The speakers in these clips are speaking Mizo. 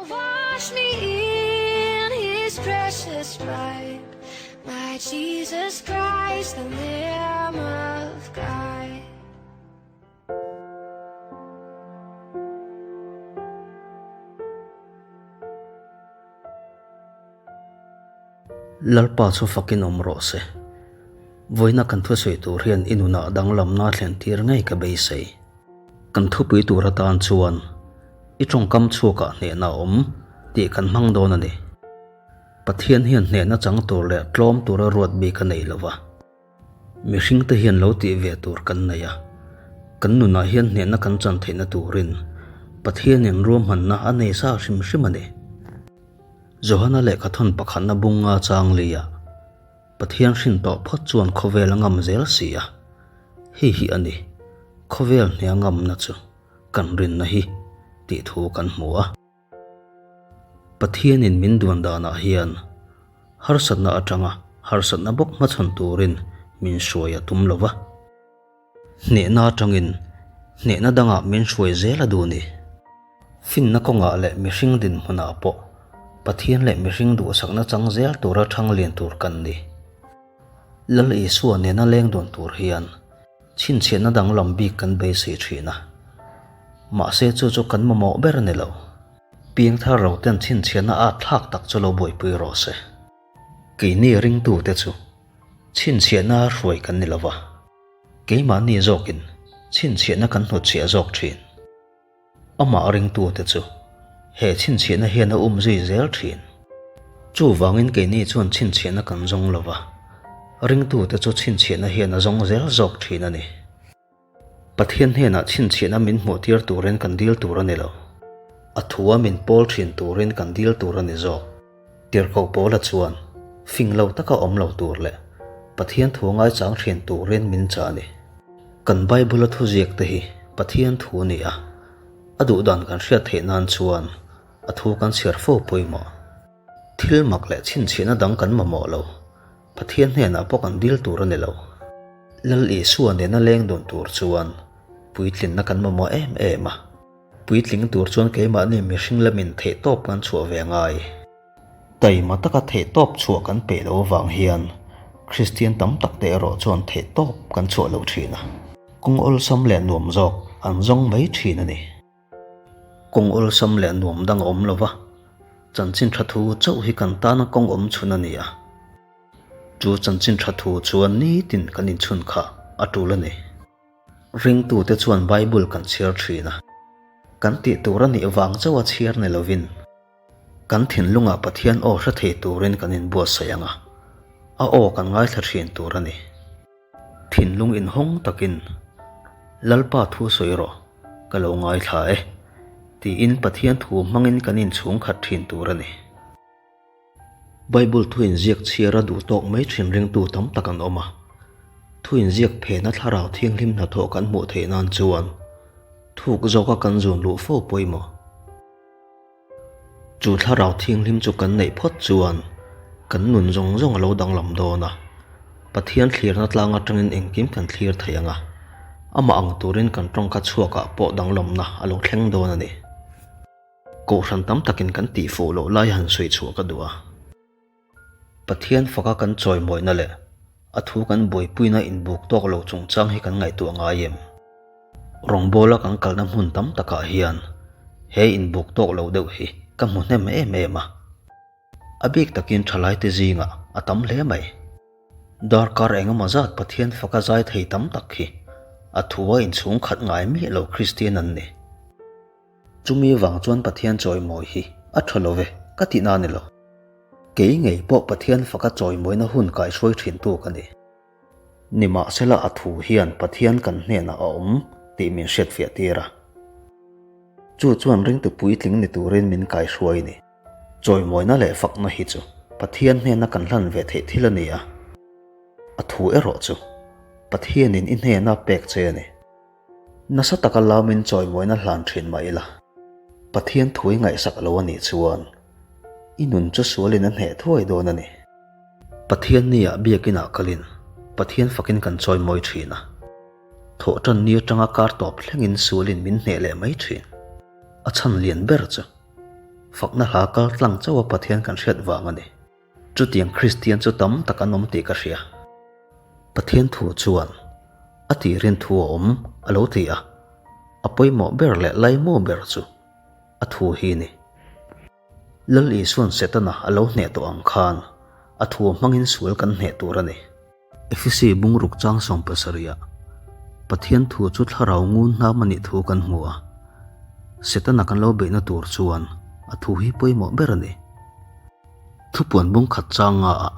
Wash me in his precious blood, my Jesus Christ, the Lamb of God. Lalpa chu fakin awm rawh se. Vawiina kan thusawi tur hian i nunah danglamna thlen tir ngei ka beisei. Kan thupui tur atan chuan i tawngkam chhuakah hnehna a awm tih kan hmang dawn a ni. Pathian hian hnehna chang tur leh tlawm tura ruat bik a nei lo va. Mihringte hian lo tih ve tur kan nei a, kan nunah hian hnehna kan chan theihna turin Pathianin ruahmanna a nei sa hrim hrim a ni. Johana lehkhathawn pakhatna bunga chang liah Pathian hrin tawh phawt chuan khawvel a ngam zel si a, hei hi a ni, khawvel hne a ngamna chu kan rinna hi tih thu kan hmu a. Pathianin min duan danah hian harsatna atanga harsatna bawk hmachhawn turin min hruai a tum lo va. Hnehna atangin hnehna dangah min hruai zel a duh ni. Finna kawngah leh mihring dinhmunah pawh Pathian leh mihring duhsakna chang zel tura thang lian tur kan ni. Lal Isua nena leng dawn tur hian chhinchhiahna danglam bik kan beisei thin a. Mahse chu chu kan mamawh ber a ni lo. Piangthar lo ten chhinchhiahna at thlak tak chu lo buaipui rawh se. Keini ringtute chu chhinchhiahna hruai kan ni lo va, keimahni zawkin chhinchhiahna kan hnutchhiah zawk thin. Amah ringtute chu he chhinchhiahna hian a um zui zel thin. Chuvangin keini chuan chhinchhiahna kan zawng lo va, ringtute chu chhinchhiahna hian a zawng zel zawk thin a ni. Pathian hnenah chhinchhiahna min hmuhtir turin kan dil tur a ni lo. A thua min pawl thin turin kan dil tur a ni zawk. Tirhkoh Paula chuan fing lo taka awm lo tur leh Pathian thu ngaichang thin turin min chah a ni. Kan Bible-a thuziak te hi Pathian thu a ni a, a duhdan kan hriat theih nan chuan a thu kan chhiar fo pawimawh. Thil mak leh chhinchhiahna dang kan mamawh lo, Pathian hnenah pawh kan dil tur a ni lo. Lal Isua nena leng dun tur chuan puitlinna kan mamawh em em a. Puitling tur chuan keimahni mihring lamin theihtawp kan chhuah ve ngai. Taima taka theihtawp chhuah kan peih loh avang hian Kristian tam tak te erawh chuan theihtawp kan chhuah lo thin a. Kawng awlsam leh nuam zawk an zawng mai thin a ni. Kawng awlsam leh nuam dang a awm lo va, chanchin tha thu chauh hi kan tana kawng awm chhun a ni a. Chu chanchin tha thu chuan nitin kan inchhun kha a tul a ni. Ringtute chuan Bible kan chhiar thin a, kan tih tur a nih vang chauha chhiar ni lovin kan thinlungah Pathian aw hre thei turin kan inbuatsaih ang a, a aw kan ngaithla thin tur a ni. Thinlung inhawng takin, Lalpa thu sawi rawh, ka lo ngaithla e, tiin Pathian thu hmangin kan inchhungkhat thin tur a ni. Bible thu inziak chhiar a duh tawk mai thin ringtu tam tak an awm a. Thu inziak phena thlarau thianghlim hnathawh kan hmuh theih nan chuan thuk zawka kan zun luh fo pawimawh. Chu thlarau thianghlim chu kan neih phawt chuan kan nun zawng zawng a lo danglam dawn a. Pathian thlirna tlang atangin engkim kan thlir thei ang a, amah ang turin kan tawngka chhuakah pawh danglamna a lo thleng dawn a ni. Kohhran tam takin kan tih fuh loh lai han sawi chhuah ka duh a. Pathian faka kan chawimawina leh a thu kan buaipuina inbuk tawk lo chungchang hi kan ngaihtuah ngai em? Rawngbawla kan kalna hmun tam takah hian he inbuk tawk lo deuh hi ka hmu hnem em em a. A bik takin thalaite zingah a tam hle mai. Darkar engemaw zat Pathian faka zai thei tam tak hi a thua inchhung khat ngai miah lo Kristian an ni. Chumi vang chuan Pathian chawimawi hi a tha lo ve ka tihna a ni lo. Kei ngei pawh Pathian faka chawimawina hun kaihruai thintu ka ni. Nimahsela a thu hian Pathian kan hnenah a awm tih min hriatfiah tir a. Chu chuan ringtu puitling ni turin min kaihruai ni. Chawimawina leh fakna hi chu Pathian hnena kan hlan ve theih thil a ni a. A thu erawh chu Pathianin i hnena pek che a ni. Nasa taka lamin chawimawina hlan thin mah ila, Pathian thui ngaihsak lo a nih chuan i nun chu sualin a hneh thuai dawn a ni. Pathian niah biakinah kalin Pathian fakin kan chawimawi thin a, thawhtan ni atanga kar tawp thlengin sualin min hneh leh mai thin. A chhan lian ber chu. Fakna hla kal tlang chauha Pathian kan hriat vang a ni. Chutiang Kristian chu tam tak an awm tih ka hria. Pathian thu chuan a tirin thu a awm a lo ti a, a pawimawh ber leh laimu ber chu a thu hi ni. Lal Isuan Setana a lo hneh tawh ang khan a thu hmangin sual kan hneh tur a ni. Efesi bungruk chang 70ah Pathian thu chu thlarau ngun hnam a nih thu kan hmu a, Setana kan lo beihna tur chuan a thu hi pawimawh ber a ni. Thupuan bung khat chang ngaah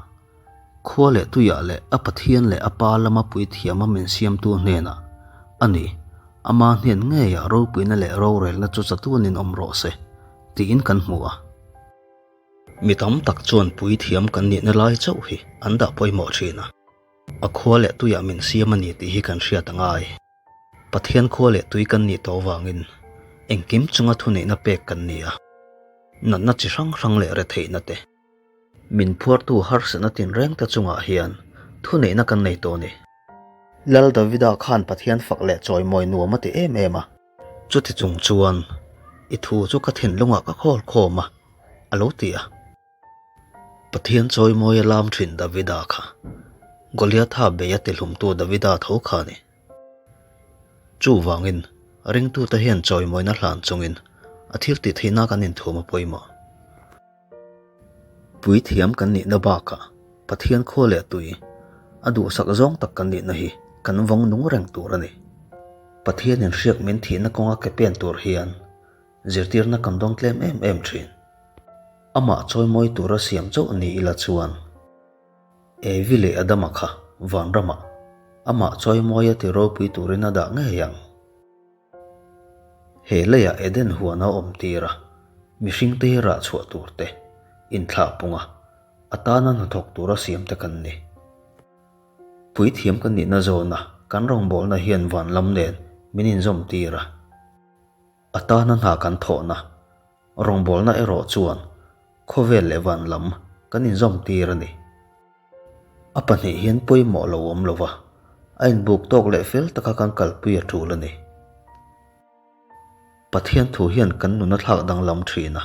khua leh tuiah leh a Pathian leh a Pa lama puithiama min siamtu hnenah a ni, ama hnen ngeiah ropuina leh rorelna chu chatuanin awm rawh se tiin kan hmu a. Mi tam tak chuan puithiam kan nihna lai chauh hi an dah pawimawh thin a, a khua leh tuiah min siam a ni tih hi kan hriat a ngai. Pathian khua leh tui kan nih tawh vangin engkim chunga thuneihna pek kan ni a, natna chi hrang hrang leh retheihna te, min phuartu harsatna tinreng te chungah hian thuneihna kan nei tawh a ni. Lal Davida khan Pathian fak leh chawimawi nuam a ti em em a. Chuti chung chuan i thu chu ka thinlungah ka khawl khawm a, a lo ti a. Pathian chawimawi a lam thin Davida kha Goliatha bei a tihlumtu Davida tho kha a ni. Chuvangin ringtute hian chawimawina hlan chungin a thil tih theihna kan inthuam a pawimawh. Puithiam kan nihna bakah Pathian khua leh tui a duhsak zawng tak kan nihna hi kan vawng nung reng tur a ni. Pathianin hriak min thihna kawnga ke pen tur hian zirtirna kan dawng tlem em em thin. Amah chawimawi tura siam chauh ni ila chuan Evi leh Adama kha vanramah amah chawimawia ti ropui turin a dah ngei ang. He leiah Eden huan a awm tir a, mihringte hi rah chhuah tur te, inthlah punga a tana hnathawk tura siam te kan ni. Puithiam kan nihna zawna kan rawngbawlna hian van lam nen min inzawm tir a, a tana hna kan thawhna rawngbawlna erawh chuan khawvel leh van lam kan inzawm tir a ni. A pahnih hian pawimawh lo awm lo va, a inbuk tawk leh fel taka kan kalpui a tul a ni. Pathian thu hian kan nun a thlak danglam thin a,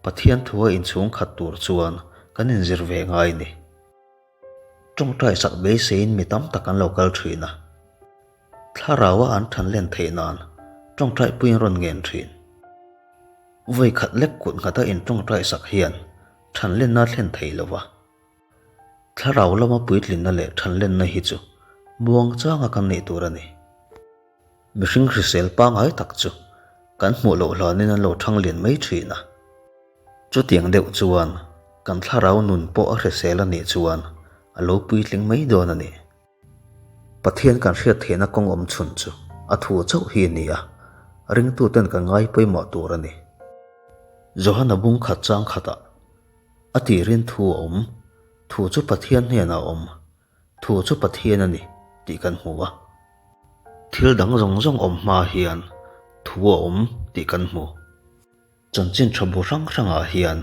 Pathian thu a inchhung khat tur chuan kan inzir ve ngai a ni. Tawngtai sak beiseiin mi tam tak an lo kal thin a, thlaraua an than len theih nan tawngtai puiin rawn ngen thin. Vawi khat lek kut nghata in tawngtai sak hian than lenna a thlen thei lo va. Thlarau lama puitlinna leh than lenna hi chu muang changa kan neih tur a ni. Mihring hrisel pangngai tak chu kan hmuh loh hlanin an lo thang lian mai thin a. Chutiang deuh chuan kan thlarau nun pawh a hrisel a nih chuan a lo puitling mai dawn a ni. Pathian kan hriat theihna kawng awm chhun chu a thu chauh hi a ni a, ringtuten kan ngai pawimawh tur a ni. Johana bung khat chang khatah a tirin thu a awm, thu chu Pathian hnenah a awm, Thu chu Pathian a ni tih kan hmu a. Thil dang zawng zawng awm hma hian thu a awm tih kan hmu. Chanchin tha bu hrang hrangah hian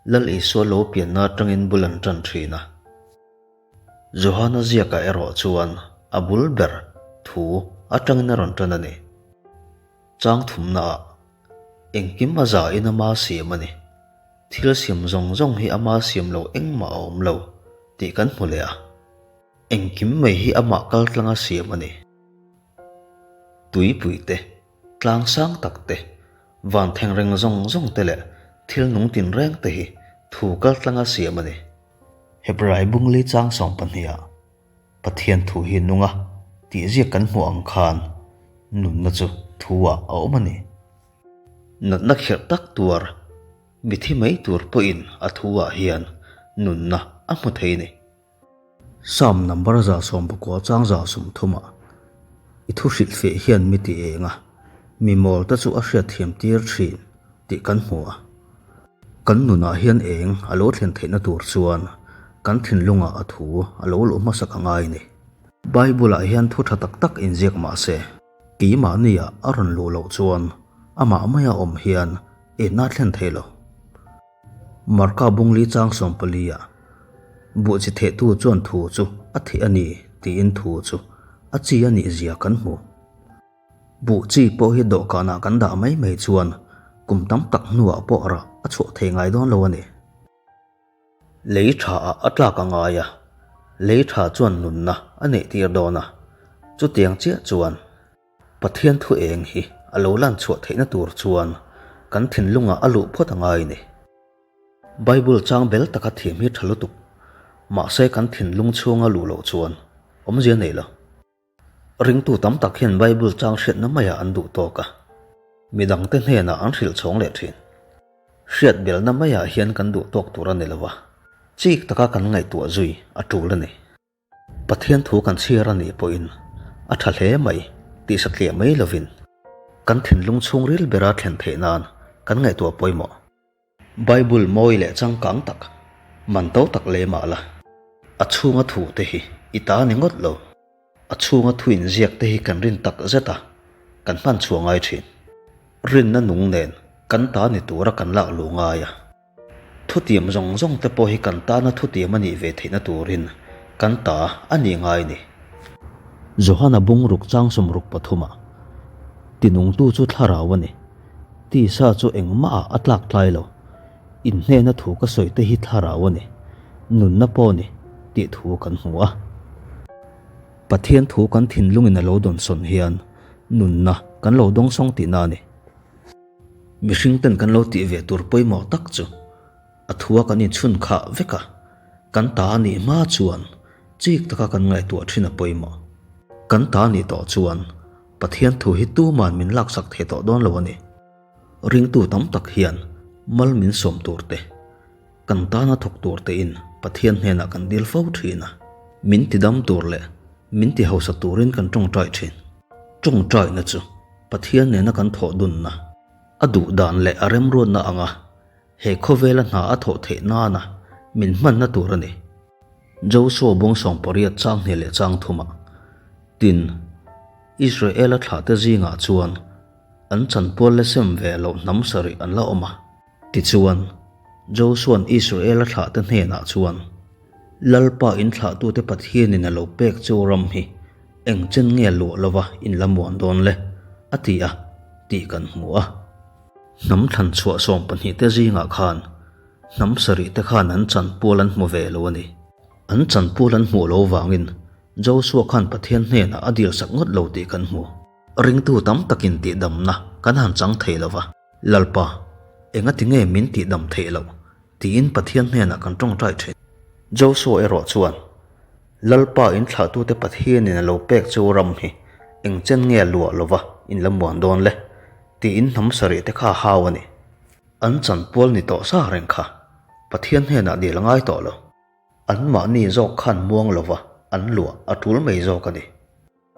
Lal Isua lo pianna atangin bul an tan thin a. Johana ziakah erawh chuan a bul ber thu atangin a rawn tan a ni. Chang thumnaah engkim a zahin ama siam a ni. Thil siam zawng zawng hi ama siam lo engmah a awm lo tih kan hmu leh a. Engkim mai hi amah kal tlanga siam a ni. Tuipui te, tlang sang tak te, van thengreng zawng zawng te leh thil nung tinreng te hi thu kal tlanga siam a ni. Hebrai bungli chang 12ah Pathian thu hi nung a tih ziak kan hmuh ang khan nunna chu thu-ah a awm a ni. Natna khirh tak tuar mithi mai tur pawhin a thu-ah hian nunna a hmu thei a ni. Psalm number 119 chang 130 ah i thu hrilhfeh hian mi ti eng a, mi mawlte chu a hriatthiam tir thin tih kan hmu a. Kan nunah hian eng a lo thlen theihna tur chuan kan thinlungah a thu a lo luh hmasak a ngai a ni. Bible-ah hian thu tha tak tak inziak mah se, keimahniah a rawn luh loh chuan amah maia awm hian enna a thlen thei lo. Marka bungli chang 14-ah buh chi thehtu chuan thu chu a theh a ni tiin thu chu a chi a nih zia kan hmu. Buh chi pawh hi dawhkanah kan dah mai mai chuan kum tam tak hnuah pawh rah a chhuah thei ngai dawn lo a ni. Lei tha ah a tlak a ngai a, lei tha chuan nunna a neih tir dawn a, chutiang chiah chuan Pathian thu eng hi a lo lan chhuah theihna tur chuan kan thinlungah a luh phawt a ngai a ni. Bible chang bel taka thiam hi tha lutuk, mahse kan thinlung chhunga luh loh chuan awmzia nei lo. Ringtu tam tak hian Bible chang hriatna maiah an duh tawk a, midangte hnenah an hrilh chhawng leh thin. Hriat belna maiah hian kan duh tawk tur a ni lo a, chik taka kan ngaihtuah zui a tul a ni. Pathian thu kan chhiar a nih pawhin a tha hle mai tih satliah mai lovin kan thinlung chhungril bera thlen theih nan kan ngaihtuah pawimawh. Bible mawi leh changkang tak, man to tak leh mah la, a chhunga thu te hi i ta ni ngawt lo. A chhunga thu inziak te hi kan rin tak zet a, kan hman chhuah ngai thin. Rinna nung nen kan ta ni tura kan lak luh ngai a. Thutiam zawng zawng te pawh hi kan tana thutiam a nih ve theihna turin kan ta a nih ngai ni. Johana bungruk chang 63 ah, Tinungtu chu thlarau a ni. Tisa chu engmah ah a tlak tlai lo. Inhnehna thu ka sawi te hi thlarau a ni, nunna pawh a ni tih thu kan hmu a. Pathian thu kan thinlungin a lo dawnsawn hian nunna kan lo dawngsawng tihna a ni. Mihring ten kan lo tih ve tur pawimawh tak chu a thua kan inchhun khah vek a, kan ta a nih hma chuan chik taka kan ngaihtuah thin a pawimawh. Kan ta a nih tawh chuan Pathian thu hi tuman min laksak thei tawh dawn lo a ni. Ringtu tam tak hian mal min sawm tur te, kan tana thawk tur tein Pathian hnenah kan dil fo thin a, min tidam tur leh min ti hausa turin kan tawngtai thin. Tawngtaina chu Pathian nena kan thawh dunna, a duh dan leh a remruatna anga he khawvela hna a thawh theih nana min hmanna tur a ni. Joshua bawng 18 chang hnih leh chang thumah, Tin, Israela thlahte zingah chuan an chanpual la sem ve loh hnam sarih an la awm a. Tichuan, Joshua'n Israela thlahte hnenah chuan, Lalpa in thlahtute Pathianin a lo pek chu ram hi eng chen nge luah lova in la muan dawn le? a ti a, tih kan hmu a. Hnam thlan chhuah 12 te zingah khan hnam sarih te khan an chanpual an hmu ve lo a ni. An chanpual an hmuh lo vangin Joshua khan Pathian hnenah a dilsak ngawt lo tih kan hmu. Ringtu tam takin tihdamna kan han chang thei lo va. Lalpa, engati nge min tihdam theih loh? tiin Pathian hnenah kan tawngtai thin. Joshua erawh chuan, Lalpa in thlahtute Pathianin a lo pek chu ram hi eng chen nge luah lova in la muan dawn le? tiin hnam sarih te kha a hau a ni. An chanpual ni tawh sa reng kha Pathian hnenah dil a ngai tawh lo. Anmahni zawk khan muang lova an luah a tul mai zawk a ni.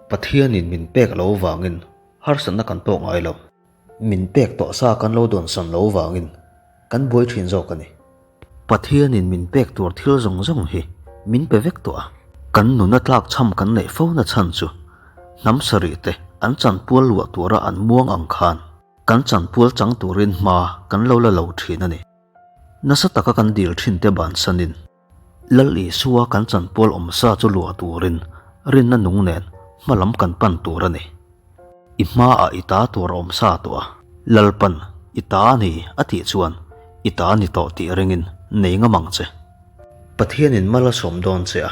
Pathianin min pek lo vangin harsatna kan tawk ngai lo. Min pek tawh sa kan lo dawnsawn lo vangin kan buai thin zawk a ni. Pathianin min pek tur thil zawng zawng hi min pe vek tawh a. Kan nuna tlak chham kan neih fo na chhan chu hnam sarih te an chanpual luah tura an muang ang khan kan chanpual chang turin hma kan lo la lo thin a ni. Nasa taka kan dil thin te bansanin Lal Isua kan chanpual awmsa chu luah turin rinna nung nen hma lam kan pan tur a ni. I hmaah i ta tur a awmsa tawh a, Lalpan i ta a ni a tih chuan i ta ni tawh tih ringin nei ngam ang che. Pathianin mal a sawm dawn che a,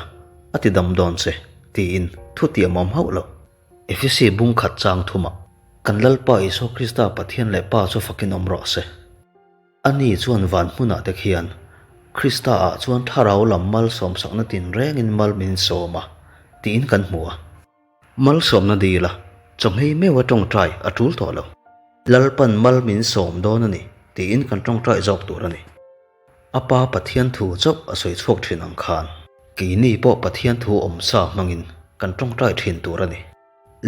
a ti dam dawn che tiin thu tiam awm hauh lo. Efesi bung khat chang thumah kan Lalpa Isua Krista Pathian leh Pa chu fakin awm rawh se. Ani chuan van hmunah te khian Krista ah chuan thlarau lam malsawmsakna tinrengin mal min sawm a tiin kan hmu a. Malsawmna dil a, chawhmei meuha tawngtai a tul tawh lo. Lalpan mal min sawm dawn a ni tiin kan tawngtai zawk tur a ni. A Pa Pathian thu chauh a sawi chhuak thin ang khan keini pawh Pathian thu awmsa hmangin kan tawngtai thin tur a ni.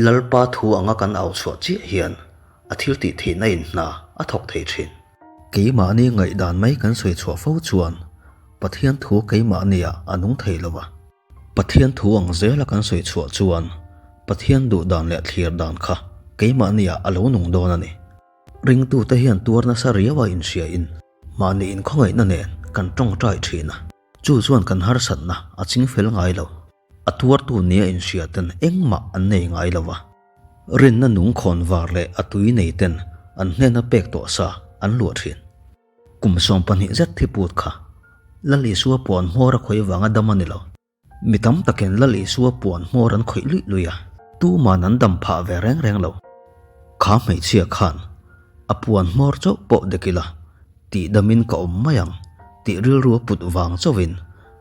Lalpa thu anga kan au chhuah chiah hian a thil tih theihna in hna a thawk thei thin. Keimahni ngaihdan mai kan sawi chhuah fo chuan Pathian thu keimahniah a nung thei lo va. Pathian thu ang zela kan sawi chhuah chuan Pathian duh dan leh thlir dan kha keimahniah a lo nung dawn a ni. Ringtute hian tuar nasa riau a inhria in mahni inkhawngaihna nen kan tawngtai thin a. Chu chuan kan harsatna a chingfel ngai lo. A tuartu nia inhria ten engmah an nei ngai lo va. Rinna nung khawn var leh a tui nei ten an hnena pek tawh sa an luah thin. Kum 12 zet thi put kha Lal Isua puan hmawr a khawih vanga dam a ni lo. Mi tam takin Lal Isua puan hmawr an khawih luih luih a, tuman an dam phah ve reng reng lo. Kha hmeichhia khan a puan hmawr chauh pawh dek ila, tihdamin ka awm mai ang tih rilru a put vang chauhin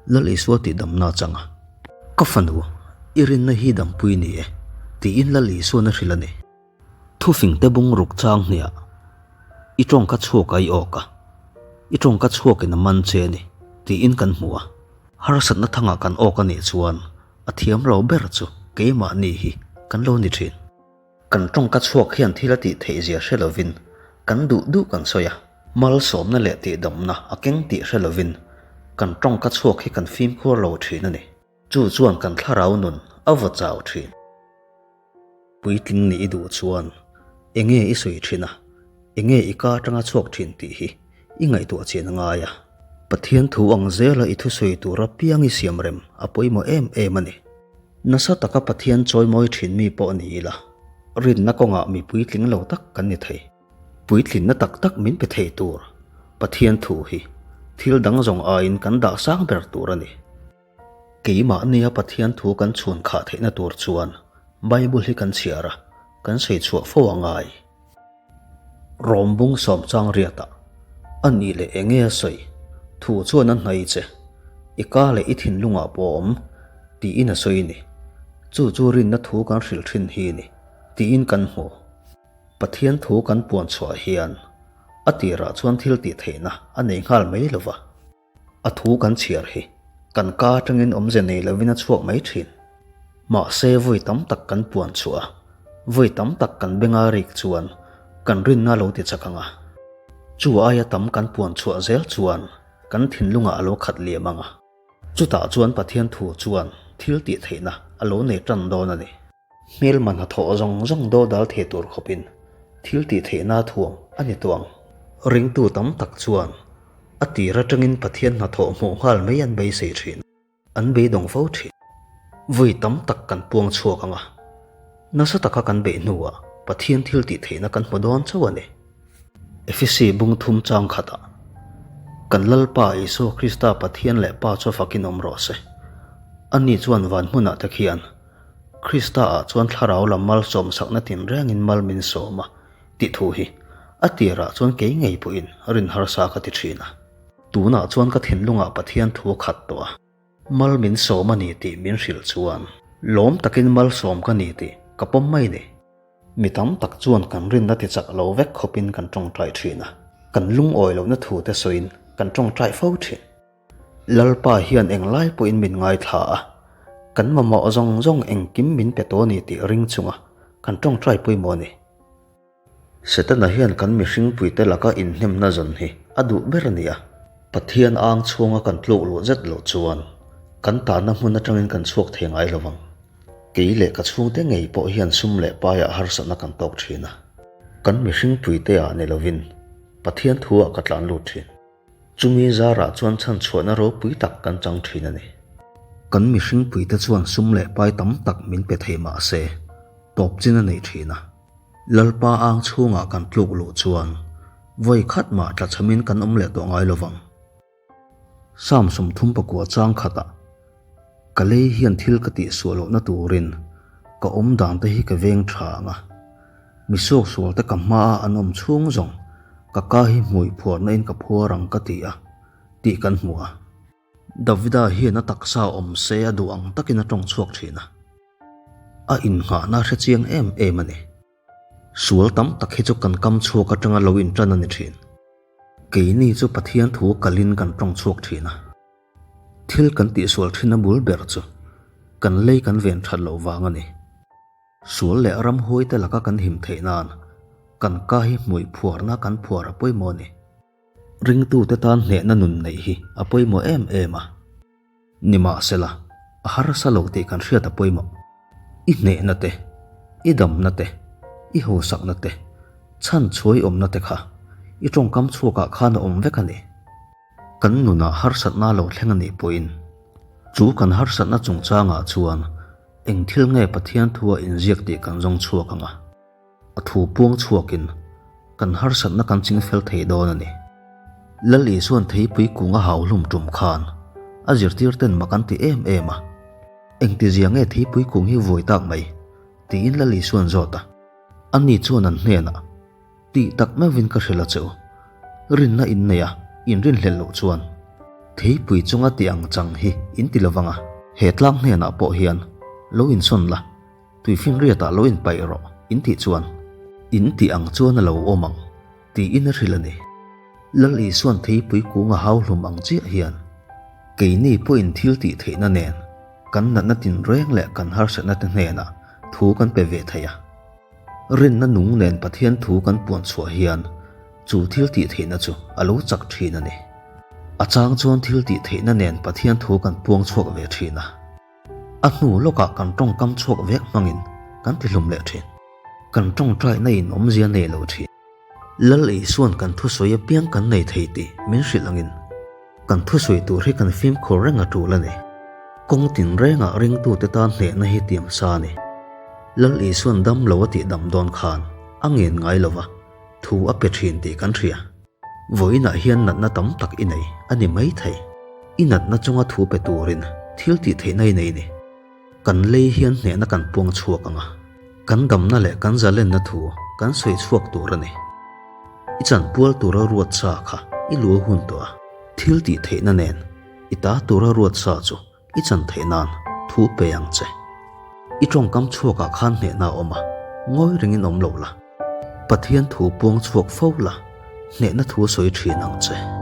Lal Isua tihdamna a chang a. Ka fanu, i rinna hi dampui ni e, tiin Lal Isuan a hrilh a ni. Thufingte bung ruk chang hniah i tawngka chhuak a i awk a, i tawngka chhuakin a man che a ni tiin kan hmu a. Harsatna thangah kan awk a nih chuan a thiam lo ber chu keimahni hi kan lo ni thin. Kan tawngka chhuak hian thil a tih theih zia hre lovin kan duh duh kan sawi a, malsawmna leh tihdamna a keng tih hre lovin kan tawngka chhuak hi kan fimkhur lo thin a ni. Chu chuan kan thlarau nun a vaw chau thin. Puitling nih i duh chuan enge i sawi thin a, enge i ka atanga chhuak thin tih hi i ngaihtuah chian a ngai a. Pathian thu ang zela i thusawi tur apiang i siam rem a pawimawh em em a ni. Nasa taka Pathian chawimawi thin mi pawh ni ila, rinna kawngah mi puitling lo tak kan ni thei. Puitlinna tak tak min pe thei tur Pathian thu hi thil dang zawng aiin kan dah sang ber tur a ni. Keimahnia Pathian thu kan chhun khah theihna tur chuan Bible hi kan chhiar a, kan sawi chhuah fo a ngai. Rawm bung sawm chang riatah, A nih leh enge a sawi? Thu chuan a hnai che. I ka leh i thinlungah pawh a awm, tiin a sawi ni. Chu chu rinna thu kan hrilh thin hi ni, tiin kan hmu. Pathian thu kan puan chhuah hian a tirah chuan thil tih theihna a nei nghal mai lo va. A thu kan chhiar hi kan ka atangin awmze nei lovin a chhuak mai thin. Mahse vawi tam tak kan puan chhuah a, vawi tam tak kan benga rik chuan kan rinna lo ti chak ang a. Chu aia tam kan puan chhuah zel chuan kan thinlungah a lo khat liam ang a. Chutah chuan Pathian thu chuan thil tih theihna a lo nei tan dawn a ni. Hmelma hnathawh zawng zawng dodal thei tur khawpin thil tih theihna thuam a ni tawh ang. Ringtu tam tak chuan a tir atangin Pathian hnathawh hmuh nghal mai an beisei thin. An beidawng fo thin. Vawi tam tak kan puang chhuak ang a, nasa taka kan beih hnuah Pathian thil tih theihna kan hmu dawn chauh a ni. Efesi bung thum chang khatah, Kan Lalpa Isua Krista Pathian leh Pa chu fakin awm rawh se. Ani chuan van hmunah te khian Krista-ah chuan thlarau lam malsawm sakna tinrengin mal min sawm a, tih thu hi a tirah chuan kei ngei pawhin rin harsa ka ti thin a. Tunah chuan ka thinlungah Pathian thu a khat tawh a, mal min sawm a ni tih min hrilh chuan lawm takin malsawm ka ni tih ka pawm mai ni. Mi tam tak chuan kan rinna ti chak lo vek khawpin kan tawngtai thin a, kan lungawi lohna thu te sawiin kan tawngtai fo thin. Lalpa hian englai pawhin min ngaithla a, kan mamawh zawng zawng engkim min pe tawh a ni tih ring chunga kan tawngtai pawimawh a ni. Setana hian kan mihringpuite laka inhnemna zawn hi a duh ber a ni a, Pathian ang chhunga kan tluk luh zet loh chuan kan tahna hmun atangin kan chhuak thei ngai lo vang. Kei leh ka chhungte ngei pawh hian sum leh paiah harsatna kan tawk thin a, kan mihringpuite ah ni lovin Pathian thu ah ka tlan lut thin. Chumi zarah chuan chhanchhuahna ropui tak kan chang thin a ni. Kan mihringpuite chuan sum leh pai tam tak min pe thei mah se, tawp chin a nei thin a. Lalpa ang chhungah kan tluk luh chuan vawi khat mah tlachhamin kan awm leh tawh ngai lo vang. Psalm 39 chang khatah, Ka lei hian thil ka tihsuah lohna turin ka awm dan te hi ka veng tha ang a. Mi suaksual te ka hmaa an awm chhung zawng ka ka hi hmui phuarna in ka phuar ang ka ti a tih kan hmu a. Davida hian a taksa awm se a duh ang takin a tawng chhuak thin a. A innghahna a hre chiang em em a ni. Sual tam tak hi chu kan kam chhuak atanga lo intan a ni thin. Keini chu Pathian thu kalin kan tawng chhuak thin a. Thil kan tihsual thin a bul ber chu kan lei kan ven that loh vang a ni. Sual leh ramhuaite laka kan him theih nan kan ka hi hmuih phuarna kan phuar a pawimawh a ni. Ringtute tan hnehna nun neih hi a pawimawh em em a. Nimahsela, a harsa lo tih kan hriat a pawimawh. I hnehna te, i damna te, i hausakna te, chhan chhuai awmna te kha i tawngkam chhuakah khan a awm vek a ni. Kan nunah harsatna lo thleng a nih pawhin, chu kan harsatna chungchangah chuan eng thil nge Pathian thua inziak tih kan zawng chhuak ang a. A thu puang chhuakin. kan harsatna kan chingfel thei dawn a ni. Lal Isua'n theipui kung a hau hlum tum khan a zirtirten mak an ti em em a, Engtizia nge theipui kung hi vuai tak mai? tiin Lal Isua'n zawt a. Ani chuan an hnenah, Tih tak meuhin ka hrilh a che u. Rinna in nei a, in rinhlelh loh chuan theipui chunga ti ang chang hi in ti lovang a. He tlang hnenah pawh hian lo insawn la, tuifinriatah lo inpaih rawh in tih chuan in tih ang chuan a lo awm ang tiin a hrilh a ni. Lal Isua'n theipui kung a hau hlum ang chiah hian keini pawhin thil tih theihna nen kan natna tinreng leh kan harsatna te hnenah thu kan pe ve thei a. Rinna nung nen Pathian thu kan puan chhuah hian chu thil tih theihna chu a lo chak thin a ni. A chang chuan thil tih theihna nen Pathian thu kan puang chhuak ve thin a. A hnu lawkah kan tawngkam chhuak vek hmangin kan tihlum leh thin. Kan tawngtaina in awmzia nei lo thin. Lal Isua'n kan thusawi apiang kan nei thei tih min hrilh angin kan thusawi tur hi kan fimkhur reng a tul a ni. Kawng tinrengah ringtute tan hnehna hi tiam sa a ni. Lal Isua'n dam lo a tih dam dawn khan a ngen ngai lova thu a pe thin tih kan hria. Vawiinah hian natna tam tak i nei a ni mai thei. I natna chunga thu pe turin thil tih theihna i nei ni. Kan lei hian hnehna kan puang chhuak ang a, kan damna leh kan zalenna thu kan sawi chhuak tur a ni. I chanpual tura ruat sa kha i lu a hun tawh a, thil tih theihna nen i ta tura ruat sa chu i chan theih nan thu pe ang che. I tawngkam chhuakah khan hnehna a awm a, ngawi rengin awm lo la. Pathian thu puang chhuak fo la, hnehna thu sawi thin ang che.